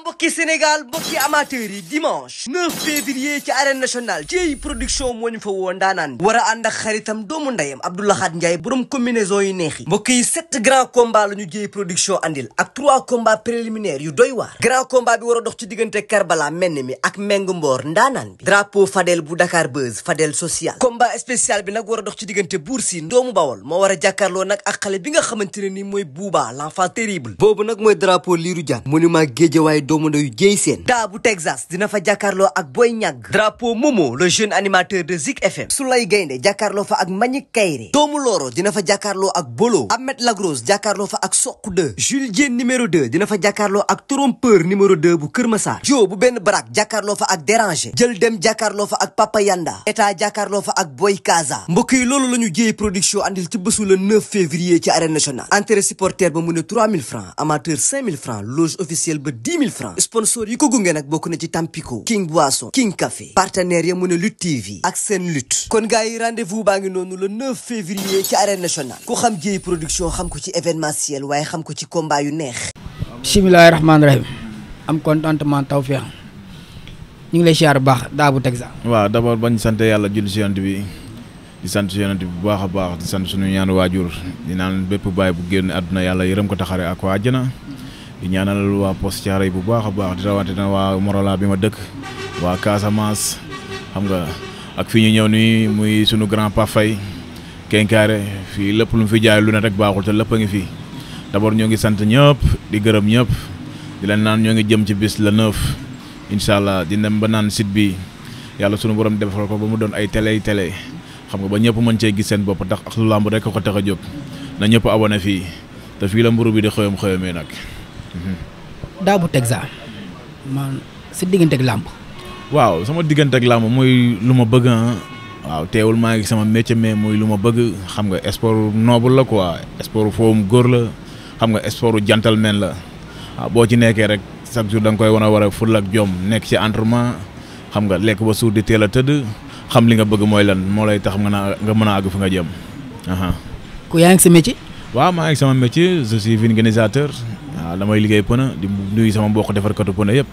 mbokki Sénégal mbokki amateurs yi dimanche 9 février ci arène nationale ci production moo ñu fa woo ndaanaan war a ànd ak xaritam doomu ndeyam Abdou Lahad Ndiaye borom combinaison yu neex yi mbokk yi 7 grands combats la ñu jëy production andil ak 3 combats préliminaires yu doy waar grand combat bi war a dox ci diggante Karbala menn mi ak Meng Mboor ndaanaan bi drapeau Fadel bu Dakar Buzz Fadel social combat spécial bi nag war a dox ci diggante Bour Sine doomu Bawol moo war a jàkkaarloo nag ak xale bi nga xamante ne ni mooy Bouba l'enfant terrible boobu nag mooy drapeau Lirou Diane monument Guédiawaye doomu ndeyu Dieye Sène daa bu Texas dina fa jàkkaarloo ak Boy Niang drapeau Momo le jeune animateur de Zik FM Soulay Gaynde jàkkaarloo fa ak Mbagnick Kaïré doomu Loro dina fa jàkkaarloo ak Bolo Ahmed Lagros jàkkaarloo fa ak Sokh 2 Jules Diène numéro 2 dina fa jàkkaarloo ak Trompeur numéro 2 bu Kër Massar Jo bu benn barak jàkkaarloo fa ak Déranger jël dem jàkkaarloo fa ak Papa Yanda état jàkkaarloo fa ak Boy Kaza mbokk yi loolu la ñu jéey production andil ci bésu le 9 février ci arène nationale entrée supporter ba mu ne 3000 francs amateur 5000 francs loge officielle ba 10 000 francs sponsor yi ko gunge nag bokk na ci Tampico King Boisson King Café partenaire ya mu ne Lutte TV ak seen lutte kon gars yi rendez-vous baa ngi noonu le 9 février ci arène nationale ku xam jéey production xam ko ci événementiel waaye xam ko ci combat yu neex. bismillaahi rahmaani rahiim am contentement tawfeex ñu ngi lay siyaar bu baax daa bu Texas. waaw d'abord bañ sant yàlla julli si yonent bi di sant si yonent bi bu baax a baax di sant suñu ñaan waajur di naan bépp baay bu génn àdduna yàlla yërëm ko taxare ak waa àjjana di ñaanal waa Poste Thiaroye bu baax a baax di rawante na waa Morola bi ma dëkk waa Casamance xam nga ak fii ñu ñëw nii muy sunu grand pafay Kenkaare fii lépp lu mu fi jaay lu ne rek baaxul te lépp a ngi fii d'abord ñoo ngi sant ñëpp di gërëm ñëpp di leen naan ñoo ngi jëm ci bis le 9 incha allah di dem ba naan site bi yàlla sunu borom defal ko ba mu doon ay télé xam nga ba ñëpp mën cee gis seen bopp ndax ak lu làmb rek ko tax a jóg na ñëpp abonné fii te fii la mburu bi di xëyamee nag. daa bu Texas man si diggante ak làmb. waaw sama diggante ak làmb mooy lu ma bëgg waaw teewul maa ngi sama métier mais muy lu ma bëgg xam nga sport noble la quoi sport foom góor la xam nga sport gentleman la waaw boo ci nekkee rek chaque jour da nga koy war a ful ak jom nekk ci entraînement xam nga lekk ba suur di teel a tëdd xam li nga bëgg mooy lan moo lay tax nga mën a àgg fi nga jëm. ku yaa ngi sa métier. waaw maa ngi sama métier je suis vulcanisateur waaw damay liggéey pneu di nuyu sama mbokk defarkatu pneu yëpp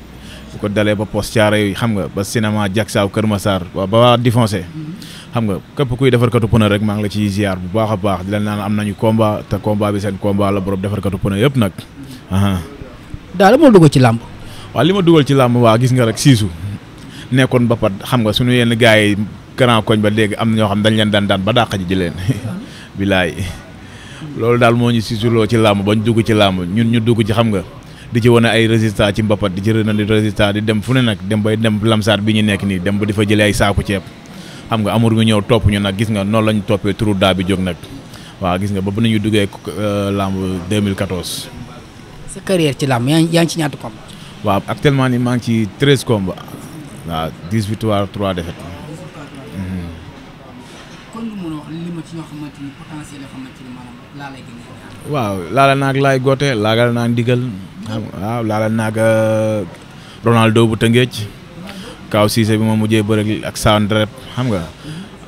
bu ko dalee ba Poste Thiaroye xam nga ba cinéma Diacksao Kër Massar ba waa Difoncé xam nga képp kuy defarkatu pneu rek maa ngi la ciy ziar bu baax a baax di leen naan am nañu combat te combat bi seen combat la borom defarkatu pneu yëpp nag. daal moo dugal ci làmb. waaw li ma dugal ci làmb waa gis nga rek siisu nekkoon ba pat xam nga suñu yenn gars yi grand koñ ba léegi am na ñoo xam dañ leen daan ba dàq ji leen bilaay loolu daal moo ñu siisuloo ci làmb ba ñu dugg ci làmb ñun ñu dugg ci xam nga di ci wane ay résultats ci mbapat di ci renandi résultats di dem fu ne nag dem bay dem lamsaar bi ñu nekk nii dem ba di fa jëlee ay saaku ceeb xam nga amur mi ñëw topp ñu nag gis nga noonu lañu toppee turu daa bi jóg nag waaw gis nga ba nañu duggee làmb 2014. sa carrière ci làmb yaa ngi ci ñaata combat. waaw actuellement nii maa ngi ci 13 combats waaw 10 victoires 3 défaites. kon lu mën a wax li ma ci ñoo xamante ni potentiel yoo xamante ni maanaam laa lay gën a. waaw laala naag laay goote laagal naa ndigal waaw laala naag Ronaldo bu Tëngéej Kaw Cissé bi ma mujjee bëre ak Sandrep xam nga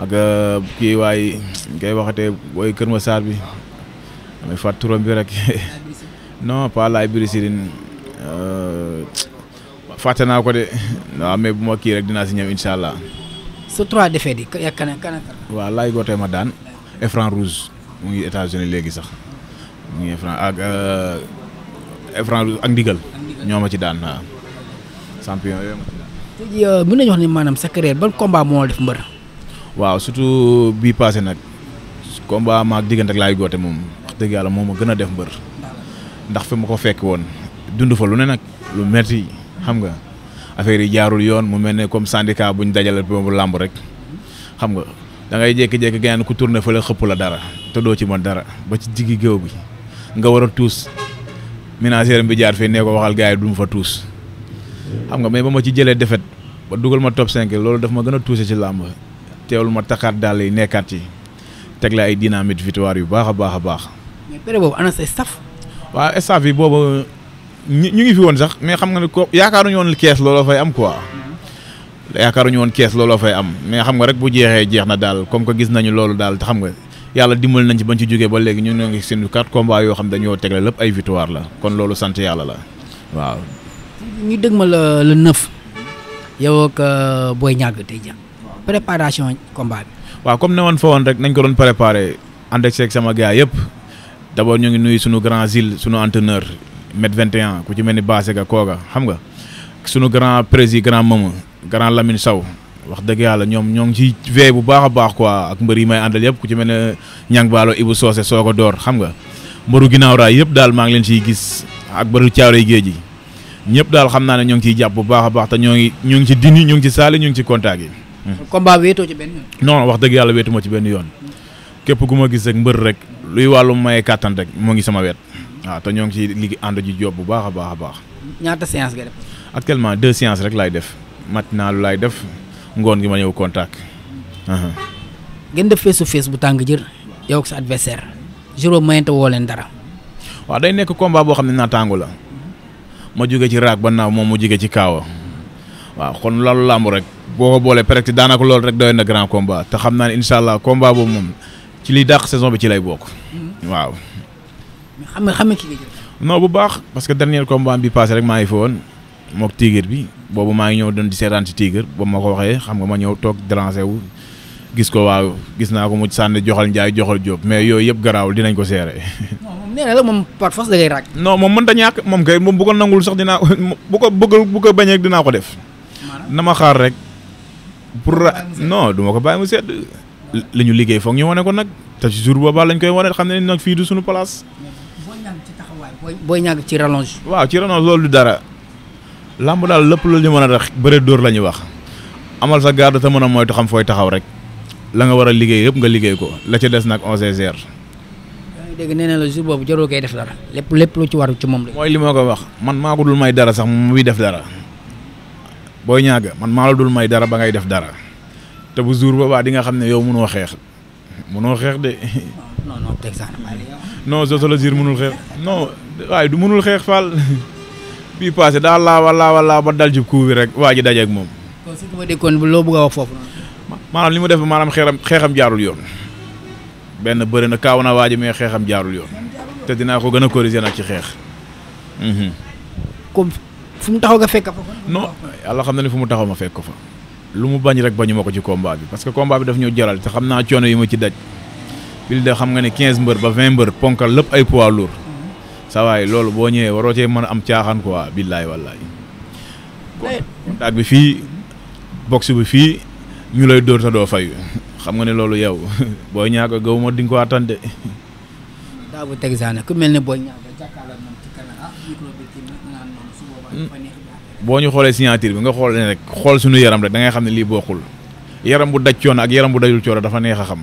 ak kii waay ngay waxatee booy Kër Massar bi damay fàtt turam bi rek non pas laay Birisidine fàtte naa ko de waaw mais bu ma kii rek dinaa si ñëw incha allah. sa 3 défaites yi kan. waaw laay gootee ma daan Efran Rouge mu ngi États-Unis léegi sax mu ngi Efran Rouge ak ndigal ñoo ma ci daan waaw champion yooyu ma ci daan. tey jii mën nañu wax ni maanaam sa carrière ban combat moo def mbër. waaw surtout bii passé nag combat maag diggante ak laay goote moom wax dëgg yàlla moom ma gën a def mbër ndax fi ma ko fekk woon dund fa lu ne nag lu metti xam nga affaire yi jaarul yoon mu mel ne comme syndicat buñ dajale boobu làmb rek xam nga da ngay jékki-jékki gànnaar ku tourné fa la xëpp la dara te doo ci mën dara ba ci diggi géew bi nga war a tuus ménagère bi jaar fii nee ko waxal gars yi du mu fa tuus xam nga mais ba ma ci jëlee defet ba dugal ma top 5 loolu daf ma gën a tuuse ci làmb teewul ma takkaat daal yi nekkaat ci teg la ay dynamite victoire yu baax a baax a baax. mais période boobu ana sa staff. waaw staff yi boobu ñu ngi fi woon sax mais xam nga ne ko yaakaaruñu woon kees looloo fay am quoi. yaakaaruñu woon kees looloo fay am mais xam nga rek bu jeexee jeex na daal comme que gis nañu loolu daal te xam nga yàlla dimbal nañ ci bañ ci jógee ba léegi ñu ngi seen 4 combats yoo xam dañoo tegle lépp ay victoire la kon loolu sant yàlla la waaw. ñu dëg ma le 9 yow ak Boy Niang tey jii préparation combat bi. waaw comme ne woon fa woon rek nañ ko doon préparé ànd ak sama gars yëpp d'abord ñu ngi nuyu sunu grand Zil sunu entraîneur mètre 21 ku ci mel ni Basega Kooga xam nga sunu grand président grand Mama grand Lamine Sow wax dëgg yàlla ñoom ñoo ngi ci veille bu baax a baax quoi ak mbër yi may àndal yëpp ku ci mel ne Ñang Baalo Ibou Socé Soko Door xam nga mbëru ginnaaw raay yëpp daal maa ngi leen ciy gis ak mbëru Caaroy Géej yi ñëpp daal xam naa ne ñoo ngi ciy jàpp bu baax a baax te ñoo ngi ci dini ñu ngi ci saali ñu ngi ci contact yi. combat bi wéetoo ci benn yoon. non wax dëgg yàlla wéetuma ci benn yoon képp ku ma gis rek mbër rek luy wàllu maye kàttan rek moo ngi sama wet waaw te ñoo ngi ci liggéey ànd ji job bu baax a baax a baax. ñaata séance nga def. actuellement 2 séances rek laay def matinalu laay def ngoon gi ma ñëw contact. ngeen def face to face bu tàng jër yow ak sa adversaire juróom mayente woo leen dara. waaw day nekk combat boo xam ne naataangu la ma jóge ci raak ba naaw moom mu jóge ci kaawa waaw kon loolu làmb rek boo ko boolee presque daanaka loolu rek doy na grand combat te xam naa ne incha allah combat boobu moom ci liy dàq saison bi ci lay bokk. waaw. xam nga ki nga jël. non bu baax parce que dernier combat bi passé rek maa ngi fa woon mook Tigre bi boobu maa ngi ñëw doon di seetaan ci Tigre boobu ma ko waxee xam nga ma ñëw toog déranger wu gis ko waaw gis naa ko mu sànni joxal Njaay joxal Jóob mais yooyu yëpp garaawul dinañ ko seere. moom nee na la moom par force da ngay raak. non moom mënta ñàkk moom kay moom bu ko nangul sax dinaa bu ko bañee dinaa ko def. na ma xaar rek pour non du ma ko bàyyi mu sedd li ñu liggéey foog ñu wane ko nag te ci jour boobaa lañ koy wane xam ne nag fii du suñu place. Boy Niang ci taxawaay Boy Niang ci rallonge. waaw ci rallonge loolu du dara lamb daal lépp lu ñu mën a tax bëre dóor la ñuy wax amal sa garde te mën a moytu xam fooy taxaw rek la nga war a liggéey yëpp nga liggéey ko la ca des nag 11h. yaa ngi dégg nee na la jour boobu jarul koy def dara lépp lu ci war ci moom la. mooy li ma ko wax man maa ko dul may dara sax muy def dara. Boy Niang man maa la dul may dara ba ngay def dara te bu jour boobaa di nga xam ne yow mënoo xeex de. non teg sax non Joso la mënul xeex non waaye du mënul xeex Fall bii passé daal laa ba dal ci coup bi rek waa ji dajeeg moom. kon su ma déggoon loo bëgg a wax foofu. maanaam li mu def maanaam xeexam jaarul yoon benn bëri na kaaw na waa ji mais xeexam jaarul yoon te dinaa ko gën a corriger nag ci xeex. comme fu mu taxaw nga fekk fa. non yàlla xam na ne fu mu taxaw ma fekk ko fa lu mu bañ rek bañu ma ko ci combat bi parce que combat bi daf ñoo jaral te xam naa coono yi ma ci daj bil de xam nga ne 15 mbër ba 20 mbër ponkal lépp ay poids lourd sa waay loolu boo ñëwee waroo cee mën a am caaxaan quoi billaay wallaay contact bi fii boxe bi fii ñu lay dóor ta doo fayu xam nga ne loolu yow Boy Niang gaw ma di nga ko attendre. daa bu teg sax ku mel ne Boy Niang jàkkaarloo moom ci kanam micro bi kii naan moom su boobaa boo ñu xoolee signature bi nga xool ne rek xool suñu yaram rek da ngay xam ne lii bokkul yaram bu daj coono ak yaram bu dajul coono dafa neex a xam.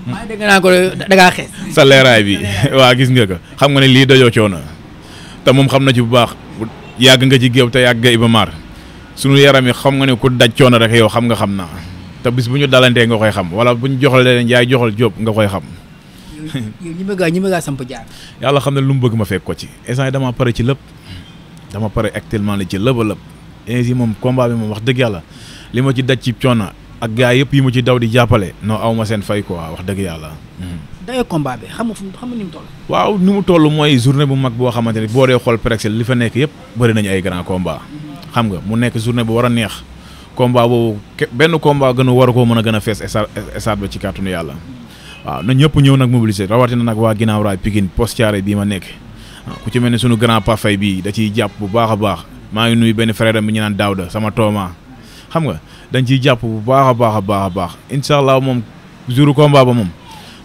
maa ngi dégg naa ko da ngaa xees. sa leeraay bi waa gis nga ko xam nga ne lii dajoo coono te moom xam na ci bu baax yàgg nga ci géew te yàgg nga Iba Mar suñu yaram yi xam nga ne ku daj coono rek yow xam naa te bis bu ñu dalantee nga koy xam wala bu ñu joxalee Njaay joxal Jóob nga koy xam. yow ñi bëgg a samp jaar. yàlla xam ne lu mu bëgg ma fekk ko ci instant dama pare ci lépp dama pare actuellement li ci lépp a lépp ainsi moom combat bi moom wax dëgg yàlla li ma ci daj ci coono ak gars yëpp yi ma ci daw di jàppale non aw ma seen fay quoi wax dëgg yàlla. dayoo combat bi xam nga ni mu toll. waaw ni mu toll mooy journée bu mag boo xamante ne boo dee xool presque li fa nekk yëpp bëri nañu ay grand combat xam nga mu nekk journée bu war a neex combat boobu benn combat gën a war koo mën a gën a fees stade ba ci kàttanu yàlla. waaw na ñëpp ñëw nag mobiliser rawatina nag waa ginnaaw raay Pikine Poste Thiaroye bii ma nekk ku ci mel ne sunu grand pafay bii da ciy jàpp bu baax a baax maa ngi nuyu benn frère bi ñu naan Daouda sama tooma xam nga dañ ciy jàpp bu baax a baax incha allah moom jour combat ba moom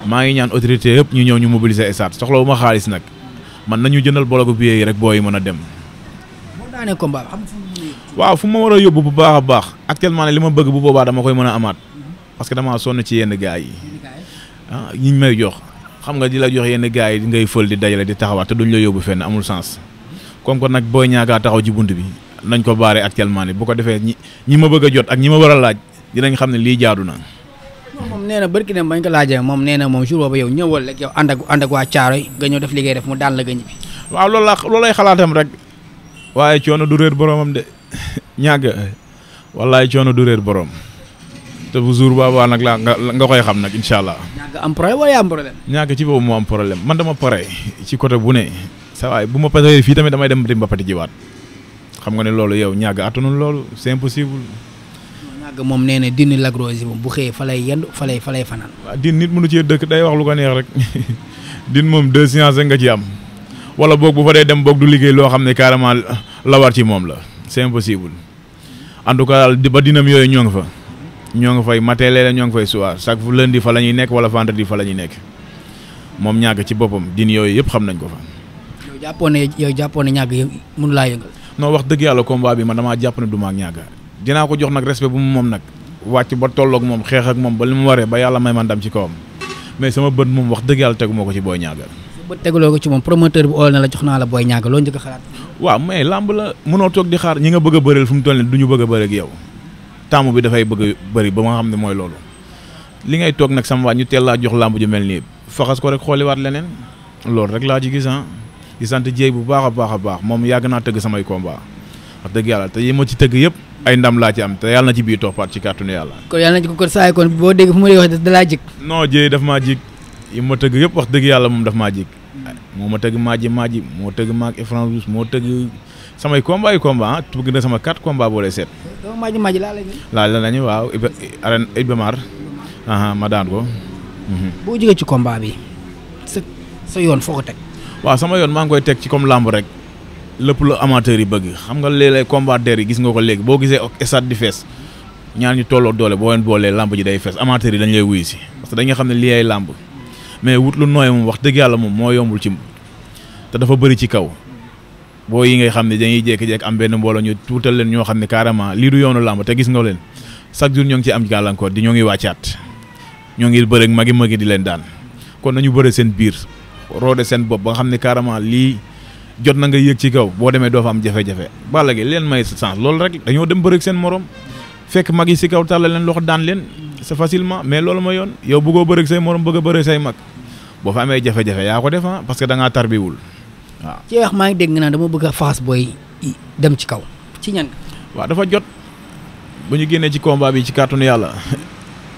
maa ngi ñaan autorité yëpp ñu ñëw ñu mobiliser stade soxlawu ma xaalis nag man nañu jëndal bologu billet yi rek booy yi mën a dem. boo daanee combat xam waaw fu ma war a yóbbu bu baax a baax actuellement ne li ma bëgg bu boobaa dama koy mën a amaat parce que damaa sonn ci yenn gars yi. ñiñ may jox xam nga di la jox yenn gars yi ngay fël di dajale di taxawaat te duñ la yóbbu fenn amul sens comme que nag Boy Niang taxaw ci bunt bi nañ ko baare actuellement ni bu ko defee ñi ma bëgg a jot ak ñi ma war a laaj dinañ xam ne lii jaadu na. moom nee na barki dem bañ ko laajee moom nee na moom jour boobu yow ñëwal rek yow ànd ak waa Thiaroye nga ñëw def liggéey def mu daan la nga ñibbi. waaw loolay xalaatam rek waaye coono du réer boromam de ñàgg wallaay coono du réer borom. te bu jour boobaa nag nga koy xam nag incha allah. ñàkk am problème wala yaa am problème. ñàkk ci boobu moo am problème man dama pare ci côté bu ne sa waay bu ma paree fii tamit damay dem di mbapati jiwaat xam nga ne loolu yow ñàgg attanul loolu c'est impossible. ñàgg moom nee na dindi Lac Rose moom bu xëyee fa lay yendu fa lay fanaan. waaw din nit mënu cee dëkk day wax lu ko neex rek din moom 2 séances nga ci am wala boog bu fa dee dem boog du liggéey loo xam ne carrément la war ci moom la c'est impossible en tout cas daal ba dinam yooyu ñoo ngi fay matin léeg-léeg ñoo ngi fay soir chaque lundi fa la ñuy nekk wala vendredi fa la ñuy nekk moom ñàgg ci boppam din yooyu yëpp xam nañ ko fa. yow jàppoon ne ñàgg mënu laa yëngal. non wax dëgg yàlla combat bi man damaa jàpp ne du ma ak ñàgg dinaa ko jox nag respect bu mu moom nag wàcc ba tolloog moom xeex ak moom ba li mu waree ba yàlla may man dam ci kawam mais sama bët moom wax dëgg yàlla tegu moo ko ci Boy Niang. sa bët teguloo ko ci moom promoteur bi ool na la jox naa la Boy Niang loo njëkk a xalaat. waaw mais làmb la mënoo toog di xaar ñi nga bëgg a bëreel fu mu toll nii du ñu bëgg a bëre ak yow taamu bi dafay bëgg a bëri ba nga xam ne mooy loolu li ngay toog nag sama waat ñu teel laa jox làmb ju mel nii faxas ko rek xooliwaat leneen loolu rek laa ci gis di sant jéey bu baax a baax moom yàgg naa tëgg samay combat wax dëgg yàlla te yi ma ci tëgg yëpp ay ndam laa ci am te yàlla na ci biir toppaat ci kàttanu yàlla. kon yàlla na ci ko saay kon boo dégg fu ma lay wax da laa jig. non jéey daf maa jig yi ma tëgg yëpp wax dëgg yàlla moom daf maa jig moo ma tëgg maaji moo tëgg maag Efranc moo tëgg samay combat tëgg na sama 4 combat boo lay seet. donc maaji laa la nañu waaw arène Iba Mar ma daan ko. boo jógee ci combat bi sa yoon foo ko teg. waaw sama yoon maa ngi koy teg ci comme lamb rek lépp lu amateur yi bëgg xam nga léeg-léeg combatteurs yi gis nga ko léegi boo gisee stade di fees ñaar ñu tolloo doole boo leen boolee lamb ji day fees amateur yi dañ lay wuyu si parce que dañuy xam ne lii ay lamb mais wut lu nooy moom wax dëgg yàlla moom moo yombul ci te dafa bëri ci kaw boo yi ngay xam ne dañuy jékki-jékki am benn mbooloo ñu tuutal leen ñoo xam ne carrément lii du yoonu lamb te gis nga leen chaque jour ñoo ngi ci am gàllankoor di ñoo ngi wàccaat ñoo ngi bëre ak magi di leen daan kon nañu bëre seen biir roode seen bopp ba nga xam ne carrément lii jot na nga yéeg ci kaw boo demee doo fa am jafe-jafe Balla Gaye leen may chance loolu rek dañoo dem bëre ak seen morom fekk mag yi si kaw tàllal leen loxo daan leen c'est facilement mais loolu ma yoon yow bëggoo bëre ak say morom bëgg a bëre say mag boo fa amee jafe-jafe yaa ko def parce que da ngaa tarbiwul waaw. ci wax maa ngi dégg nga naan dama bëgg a faxas booy dem ci kaw ci ñan. waaw dafa jot bu ñu génnee ci combat bi ci kàttanu yàlla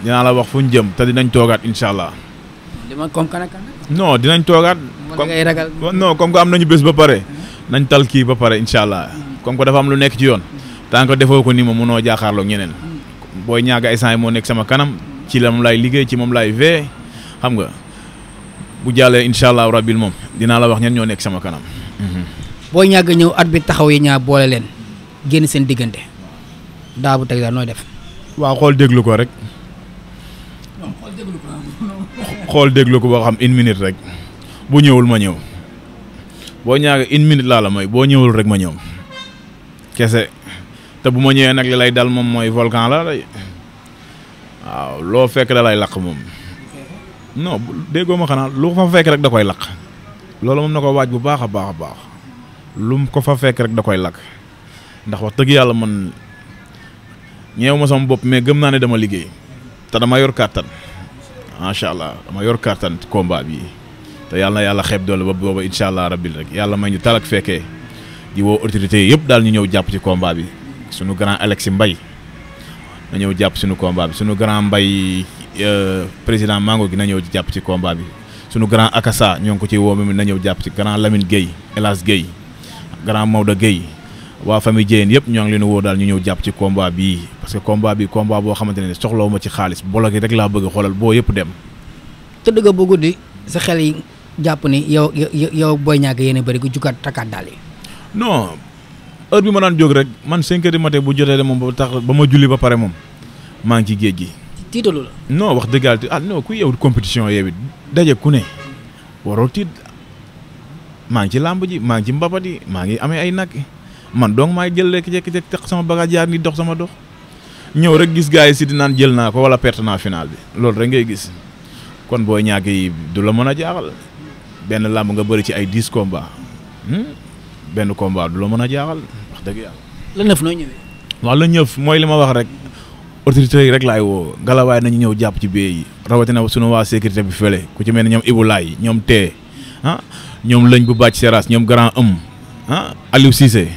dinaa la wax fu ñu jëm te dinañ toogaat incha allah. dama comme kan non dinañ toogaat. ngay ragal non comme que am nañu bés ba pare nañ tal kii ba pare incha allah comme que dafa am lu nekk ci yoon tant que defoo ko ni ma mënoo jaaxaarloo ñeneen Boy Niang instant yi moo nekk sama kanam ci la moom laay liggéey ci moom laay vee xam nga bu jàllee incha allah rabbil moom dinaa la wax ñen ñoo nekk sama kanam. Boy Niang ñëw at bi taxaw yi ñaar boole leen génn seen diggante Daabu Tyson nooy def. waaw xool déglu ko rek. xool déglu ko boo xam 1 minute rek bu ñëwul ma ñëw Boy Niang 1 minute laa la may boo ñëwul rek ma ñëw kese te bu ma ñëwee nag li lay dal moom mooy volcan la waaw loo fekk da lay lakk moom non déggoo ma xanaa lu ko fa fekk rek da koy lakk loolu moom na ko waaj bu baax a baax lu ko fa fekk rek da koy lakk ndax wax dëgg yàlla man ñeew ma sama bopp mais gëm naa ne dama liggéey te dama yor kàttan macha allah dama yor kàttan combat bi te yàlla na yàlla xeeb doole ba booba incha allah rabbil rek yàlla may ñu talak fekkee di woo autorités yëpp daal ñu ñëw jàpp ci combat bi suñu grand Alexis Mbaye na ñëw jàpp suñu combat bi suñu grand Mbaye président Mango gi na ñëw jàpp ci combat bi suñu grand Akassa ñoo ngi ko ci woo mi na ñëw jàpp ci grand Lamine Gueye Elas Gueye grand Maodo Gueye waa famille Diène yëpp ñoo ngi leen woo daal ñu ñëw jàpp ci combat bii parce que combat bi combat boo xamante ne soxlawu ma ci xaalis bologi rek laa bëgg xoolal boo yëpp dem. tëdd nga ba guddi sa xel yi jàpp ni yow Boy Niang yéen a bëri gu jugaat takkaat daal yi. non heure bi ma daan jóg rek man 5 heures du matin bu jotee de moom ba tax ba ma julli ba pare moom maa ngi ci géej gi. tiitalu la. non wax dëgg yàlla non ku yow compétition yow it daje ku ne waroo tiit maa ngi ci làmb ji maa ngi ci mbapat yi maa ngi amee ay nag. man donc maay jël jékki-jékki tax sama bagage jaar ni dox sama dox ñëw rek gis gars yi si di naan jël naa ko wala perte naa final bi loolu rek ngay gis kon Boy Niang yi du la mën a jaaxal benn làmb nga bëri ci ay 10 combats benn combat du la mën a jaaxal wax dëgg yàlla. la neuf nooy ñëwee. waaw la ñëf mooy li ma wax rek autorités yi rek laay woo ngalawaay nañu ñëw jàpp ci bee yi rawatina sunu waa sécurité bi fële ku ci mel ne ñoom Ibou Laye ñoom Tee ñoom Lëñ bu bàcc Seras ñoom Grand Aliou Cissé.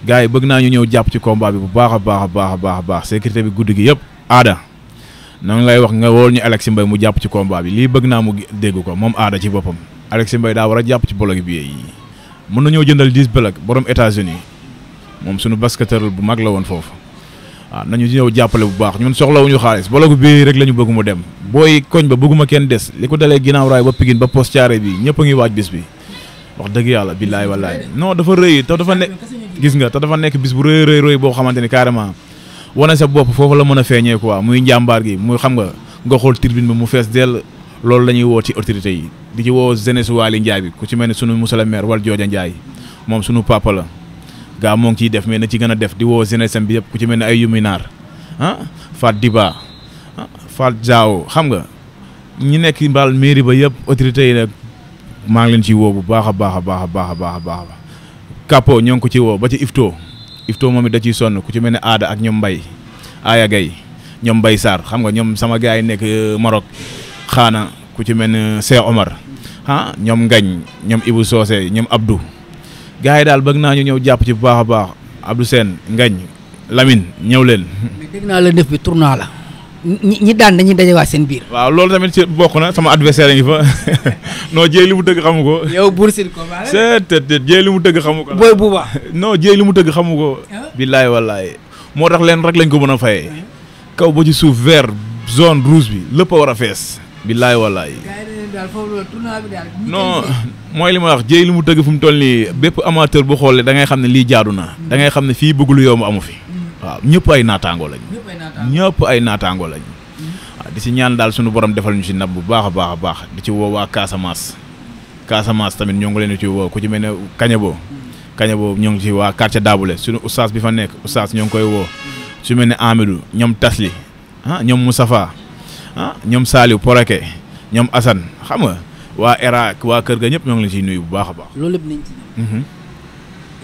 gars yi bëgg naa ñu ñëw jàpp ci combat bi bu baax a baax sécurité bi guddi gi yëpp aada na nga lay wax nga wool ñu Alexis Mbaye mu jàpp ci combat bi lii bëgg naa mu dégg ko moom aada ci boppam Alexis Mbaye daa war a jàpp ci bolog bi yi mën nañoo jëndal 10 bolog borom États-Unis moom suñu basketteur bu mag la woon foofu waaw nañu ñëw jàppale bu baax ñun soxlawuñu xaalis bologu bii rek la ñu bëgg mu dem booy koñ ba bëgguma kenn des li ko dalee ginnaaw raay ba Pikine ba Poste Thiaroye bi ñëpp a ngi waaj bis bi wax dëgg yàlla billaay wallaay non dafa rëy te dafa nekk gis nga te dafa nekk bis bu rëy boo xamante ni carrément wane sa bopp foofu la mën a feeñee quoi muy njàmbaar gi muy xam nga xool tribune bi mu fees dell loolu la ñuy woo ci autorités yi di ci woo jeunesse Waly Ndiaye bi ku ci mel ne sunu monsieur le maire wal Jooja Ndiaye moom sunu papa la gaa moo ngi ciy def mais na ci gën a def di woo jeunesse am bi yëpp ku ci mel ne ay Yuminaar Fat Diba Fat Diaw xam nga ñi nekk mbaal mairie ba yëpp autorités yi nag maa ngi leen ciy woo bu baax a baax Kapo ñoo ngi ko ci woo ba ci Ifto moom it da ciy sonn ku ci mel ne Aada ak ñoom Mbay Aya Gay ñoom Mbay Sarr xam nga ñoom sama gars yi nekk Maroc xaana ku ci mel ne Cheikh Omar ñoom Ngañ ñoom Ibou Socé ñoom Abdou gars yi daal bëgg naa ñu ñëw jàpp ci bu baax a baax Abdou Sène Ngañ Lamine ñëw leen. mais dégg naa la def bi tournoi la. ñi daan dañuy dajewaat seen biir. waaw loolu tamit ci bokk na sama adversaire ngi fa non jéey li mu tëgg xamu ko. yow Bour Sine ko jéey li mu tëgg xamu ko. booy buuba. non jéey li mu tëgg xamu ko. billaay wallaay moo tax leen rek lañ ko mën a fayee. kaw ba ci suuf vert zone rouge bi lépp a war a fees. billaay wallaay. non mooy li ma wax jéey li mu tëgg fu mu toll nii bépp amateur bu xoolee da ngay xam ne lii jaadu na. da ngay xam ne fii bëgg lu yomb amu fi. waaw ñëpp ay naataangoo lañ. ñëpp ay naataangoo lañ. waaw di si ñaan daal suñu borom defal ñu si ndam bu baax a baax di ci woo waa Casamance tamit ñoo ngi leen di ci woo ku ci mel ne Kañabo ñoo ngi ci waa quartier Daboulé suñu oustaz bi fa nekk oustaz ñoo ngi koy woo su mel ne Amidou ñoom Tasli ñoom Moustapha ñoom Saliou Poreke ñoom Assane xam nga waa Era waa kër ga ñëpp ñoo ngi leen ciy nuyu bu baax a baax. loolu lépp nañ ci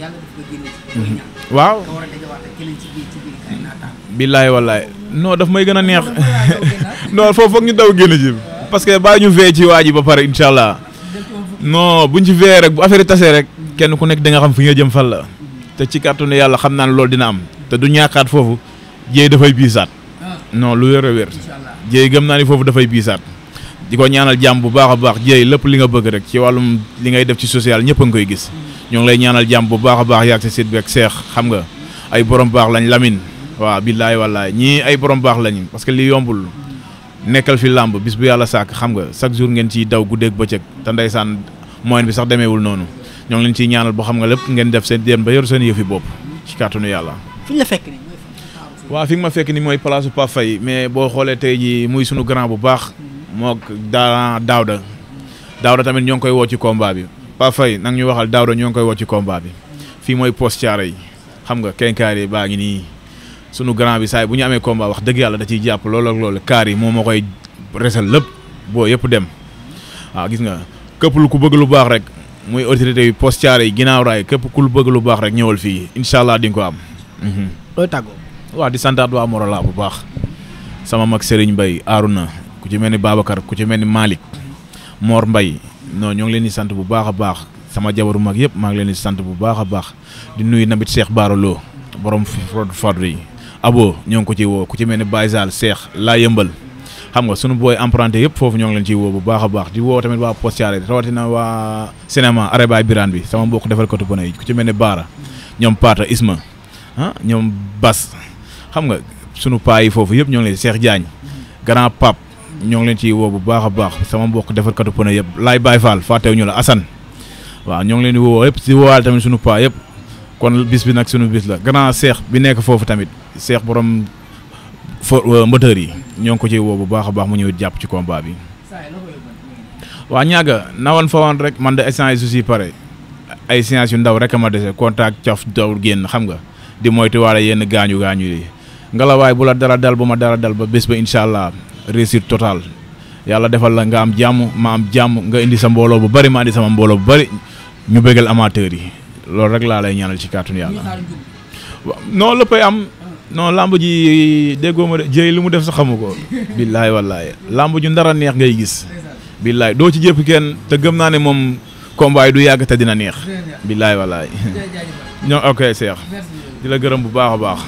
yàlla daf ko génne ci waaw billaay wallaay non daf may gën a neex non foofu foog ñu daw génn ji parce que bàyyi ñu vee ci waa ji ba pare incha allah non buñ ci vee rek bu affaire yi tasee rek kenn ku nekk da nga xam fi nga jëm fan la te ci kàttanu yàlla xam naa ne loolu dina am te du ñaakaat foofu jéey dafay biisaat non lu wér a wér jéey gëm naa ni foofu dafay biisaat di ko ñaanal jàmm bu baax a baax jéey lépp li nga bëgg rek ci wàllum li ngay def ci social ñëpp a ngi koy gis ñoo ngi lay ñaanal jàmm bu baax a baax yaag sa site bi ak Cheikh xam nga ay borom baax lañ Lamine waaw billaay wallaay ñii ay borom baax lañ parce que li yombul nekkal fi làmb bis bu yàlla sàkk xam nga chaque jour ngeen ciy daw guddeeg bëccëg te ndeysaan moyen bi sax demeewul noonu ñoo ngi leen ciy ñaanal boo xam nga lépp ngeen def seen dem ba yor seen yëfi bopp ci kàttanu yàlla. fi ñu la fekk nii. waaw fi nga ma fekk ni mooy place Pape Faye mais boo xoolee tey jii muy sunu grand bu baax mook Daawda tamit ñoo ngi koy woo ci combat bi Pape Faye nag ñu waxal Daawda ñoo ngi koy woo ci combat bi fii mooy Poste Thiaroye xam nga kenkaar yi baa ngi nii sunu grand bi saay bu ñu amee combat wax dëgg yàlla da ciy jàpp loolu ak loolu kaar yi moom moo koy resal lépp boo yëpp dem waaw gis nga képp lu ku bëgg lu baax rek muy autorité yi Poste Thiaroye yi ginnaaw raay képp ku lu bëgg lu baax rek ñëwal fii incha allah di nga ko am. looy tàggoo. waaw di santaat waa Morola bu baax sama mag Serigne Mbaye Arouna ku ci mel ni Babacar ku ci mel ni Malick Mor Mbaye non ñoo ngi leen di sant bu baax a baax sama jabaru mag yëpp maa ngi leen di sant bu baax a baax di nuyu namit Cheikh Barolo borom fadri yi abo ñoo ngi ko ciy woo ku ci mel ni Baye Sall Cheikh laa yëmbal xam nga sunu booy emprunté yëpp foofu ñoo ngi leen ciy woo bu baax a baax di woo tamit waa Poste Thiaroye rawatina waa cinéma Arebaay Birane bi sama mbokk defal ko tubana yi ku ci mel ni Baara ñoom Pata Isma ñoom Bas xam nga sunu paa yi foofu yëpp ñoo ngi leen Cheikh Diagne grand Pape ñoo ngi leen ciy woo bu baax a baax sama mbokk defal ko tubana yëpp Laay Baye Fall fàttewu ñu la Assane waaw ñoo ngi leen di woo yëpp di woowaale tamit sunu paa yëpp kon bis bi nag sunu bis la grand Cheikh bi nekk foofu tamit Cheikh borom mbëtër yi ñoo ngi ko ciy woo bu baax a baax mu ñëw jàpp ci combat bi. waa ñaaga nawoon fa woon rek man de échange su si pare ay séance yu ndaw rek a ma dese contact cof daw génn xam nga di moytu waale yenn gaañu yi ngelawaay bu la dara dal bu ma dara dal ba bés ba incha allah réussite totale yàlla defal la nga am jàmm ma am jàmm nga indi sa mbooloo bu bari ma indi sama mbooloo bu bari ñu bëggal amateur yi loolu rek laa lay ñaanal ci kàttanu yàlla. non léppay am non lamb ji déggoo ma de jëy li mu def sa xamu ko. billaay wallaay lamb ju ndara neex ngay gis. billaay doo ci jëpp kenn te gëm naa ne moom combat yi du yàgg te dina neex. billaay wallaay. ñoo ok Cheikh di la gërëm bu baax a baax.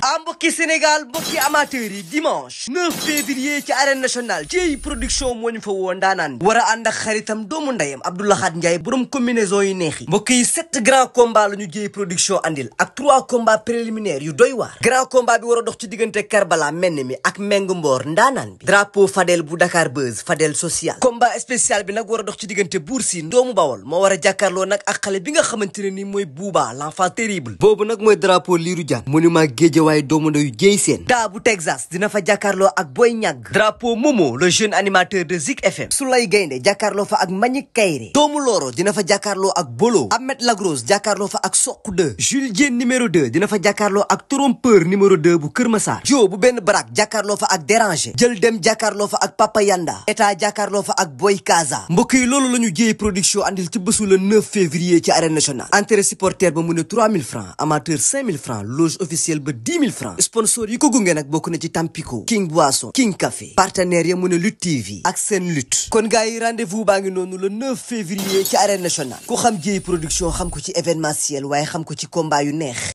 mbokki Sénégal mbokki amateurs yi dimanche 9 février ci arène nationale Dieye production moo ñu fa woo ndaanaan war a ànd ak xaritam doomu ndeyam Abdou Lahad Ndiaye borom combinaison yu neex yi mbokk yi 7 grands combats la ñu Dieye production andil ak 3 combats préliminaires yu doy waar grand combat bi war a dox ci diggante Karbala menn mi ak Meng Mboor ndaanaan bi drapeau Fadel bu Dakar Buzz Fadel social combat spécial bi nag war a dox ci diggante Bour Sine doomu Bawol moo war a jàkkaarloo nag ak xale bi nga xamante ne ni mooy Bouba l'enfant terrible boobu nag mooy drapeau Lirou Diane monument Guédiawaye doomu ndeyu Dieye Sène daa bu Texas dina fa jàkkaarloo ak Boy Niang drapeau Momo le jeune animateur de Zik FM Soulay Gaynde jàkkaarloo fa ak Magnick Kayré doomu Loro dina fa jàkkaarloo ak Bolo Ahmed Lagros jàkkaarloo fa ak Sokh 2 Jules Diène numéro 2 dina fa jàkkaarloo ak Trompeur numéro 2 bu Kër Massar Jo bu benn barak jàkkaarloo fa ak Déranger jël dem jàkkaarloo fa ak Papa Yanda état jàkkaarloo fa ak Boy Kaza mbokk yi loolu la ñu Dieye production andil ci bésu le 9 février ci arène nationale entrée supporter ba mu ne 3000 francs amateur 5000 francs loge officielle ba 10 000 francs sponsor yi ko gunge nag bokk na ci Tampico King Boisson King Café partenaire ya mu ne Lutte TV ak seen lutte kon gars yi rendez-vous baa ngi noonu le 9 février ci arène nationale ku xam Dieye production xam ko ci événementiel waaye xam ko ci combat yu neex